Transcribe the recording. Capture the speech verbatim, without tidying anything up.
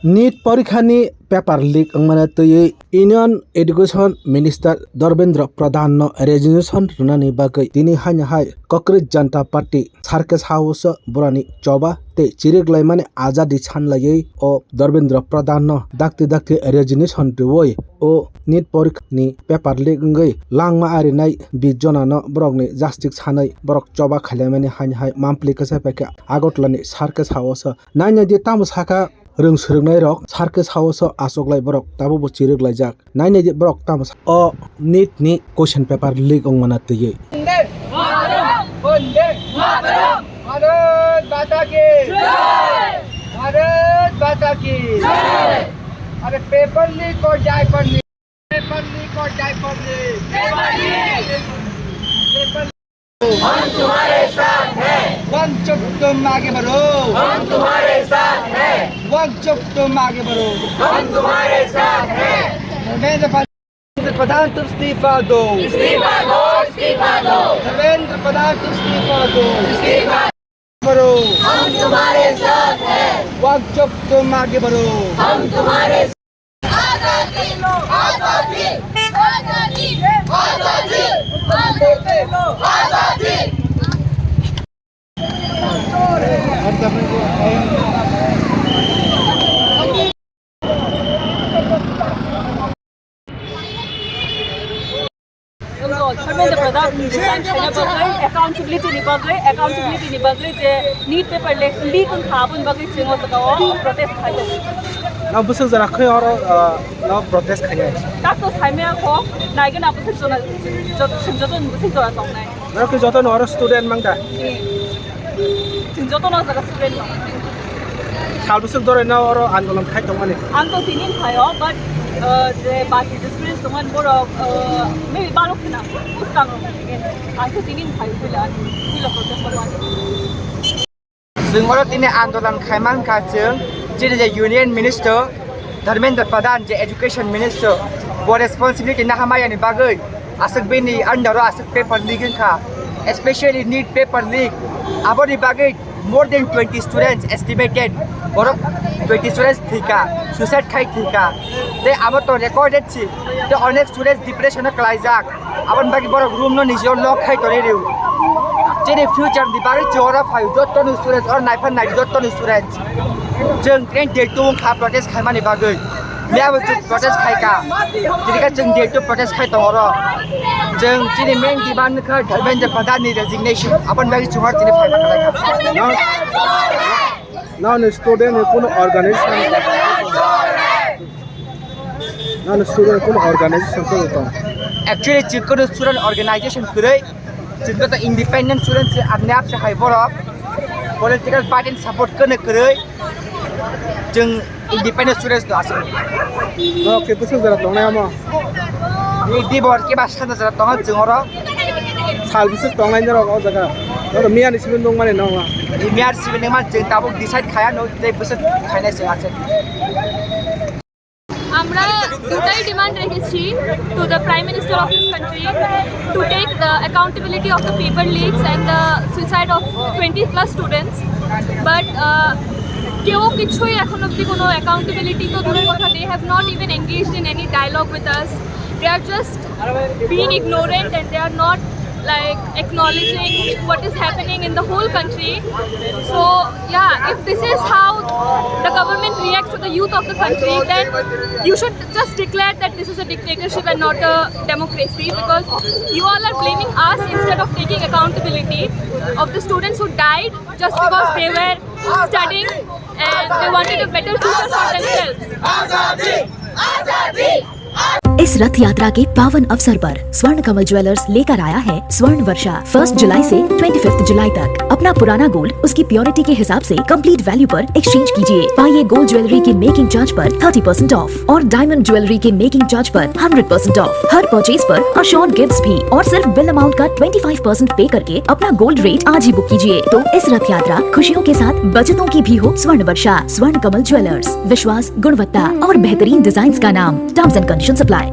NEET porikhani paper leak wngmana twiwi Union Education Minister Dharmendra Pradhan no resignation rwnani bagwi tini haino hai Kokroj Janata Party Circus House o borani choba tei chiriklaimani ajadi sanlaiwi o Dharmendra Pradhan no dakti dakti resignation rwui o NEET porikhani paper leak wngwi langma arinai bis jona no borokni jastik sanwi borok choba khailaimani haino hai mampli kwchai paikha Agartala ni Circus House o. Nainai di tamo sakha rwng swrwngnairok Circus House o achuklai borok tabukbo chiriklaijak. Nainai di borok tamo sa-, o NEET ni question paper leak wngmana twiwi. Bharat माता की जय। भारत माता की जय। अरे paper leak और diaper leak. Paper leak और diaper leak. Paper leak. Paper हम तुम्हारे साथ हैं। वंग चुप तुम आगे बढ़ो। हम तुम्हारे साथ हैं। वंग चुप तुम आगे बढ़ो। हम तुम्हारे साथ हैं। धर्मेंद्र प्रधान तुम इस्तीफा दो। इस्तीफा दो, इस्तीफा दो। धर्मेंद्र प्रधान तुम इस्तीफा दो। इस्तीफा करो। हम तुम्हारे साथ हैं। वंग चुप तुम आगे बढ़ो। हम तुम्हारे आजादी लो, आजादी, आजादी, आजादी, आजादी लो, आजादी। Dharmendra Pradhan ni resign khaina bagwi, accountability ni bagwi, accountability ni bagwi je NEET paper leak, leak wngkha, aboni bagwi chwng o jaga o protest khaio. Na bwswk jora khwi oro, ah, no protest khainai? Tak to saimaya kho, naigwna bwswk jora, jot-, chwng joto ni bwswk jora tongnai. Norok khe joto no oro student mang da? Chwng joto no jaga student no. Sal bwswk dorai no oro andolon khai tongmani? Ang to tinin phaio, but, uh, je baki je students tongmani borok, uh, maybe balok khna, bwskang rok. Ang to tinin phaio, puila, puila protest o mani. Chwng oro tini andolan khaimang kha chwng, chini je Union Minister Dharmendra Pradhan je Education Minister, bo responsibility nahamayani bagwi aswk bini under o aswk paper leak wngkha, especially NEET paper leak. Aboni bagwi more than twenty students estimated, borok twenty students thwikha, suicide khai thwikha. Tei abo to recorded si, tei onek students depression o kwlaijak. Aboni bagwi borok room no nijor lock khai tongwi rw. Chini future ni bagwi chwng oro phai, joto ni students oro naiphan nai joto ni students. Chwng train date two wngkha protest khaimani bagwi. Miyabo chwng protest khaikha. Tini khe chwng date two protest khai tongo oro. Chwng chini main demand wngkha Dharmendra Pradhan ni resignation. Aboni bagwi chwng oro tini phai manlaikha. Nang, nang ni student ni kuno organization. Nang student kuno organization kwrwi tong? Actually, chwng kuno student organization kwrwi, chwng khe independent student se, apni ap se hai borok political party ni support kwrwi kwrwi, chwng independent students no aswk. No, khe bwswk jora tongnai omo? Ni di bor khe ba sana jora tongo chwng oro. Sal bwswk tongnai norok o jaga? Norok miya ni simi nung mani no ma? Miya ni simi nung man chwng tabuk decide khaya no, tei bwswk khainai chwng aswk. আমরা দুটাই ডিমান্ড রেখেছি to the Prime Minister of this country to take the accountability of the paper leaks and the suicide of twenty plus students. But কেউ কিছুই এখন অবধি কোনো অ্যাকাউন্টেবিলিটি তো দূরের কথা, they have not even engaged in any dialogue with us. They are just being ignorant and they are not, like, acknowledging what is happening in the whole country. So yeah, if this is how the government reacts to the youth of the country, then you should just declare that this is a dictatorship and not a democracy, because you all are blaming us instead of taking accountability of the students who died just because they were studying and they wanted a better future for themselves. इस रथ यात्रा के पावन अवसर पर स्वर्ण कमल ज्वेलर्स लेकर आया है स्वर्ण वर्षा। फर्स्ट जुलाई से ट्वेंटी फिफ्थ जुलाई तक अपना पुराना गोल्ड उसकी प्योरिटी के हिसाब से कंप्लीट वैल्यू पर एक्सचेंज कीजिए। पाइए गोल्ड ज्वेलरी के मेकिंग चार्ज पर थर्टी परसेंट ऑफ और डायमंड ज्वेलरी के मेकिंग चार्ज पर हंड्रेड परसेंट ऑफ। हर परचेज पर अश्योर्ड गिफ्ट्स भी, और सिर्फ बिल अमाउंट का ट्वेंटी फ़ाइव परसेंट पे करके अपना गोल्ड रेट आज ही बुक कीजिए। तो इस रथ यात्रा खुशियों के साथ बचतों की भी हो। स्वर्ण वर्षा, स्वर्ण कमल ज्वेलर्स, विश्वास, गुणवत्ता और बेहतरीन डिजाइन्स का नाम। Terms and conditions apply।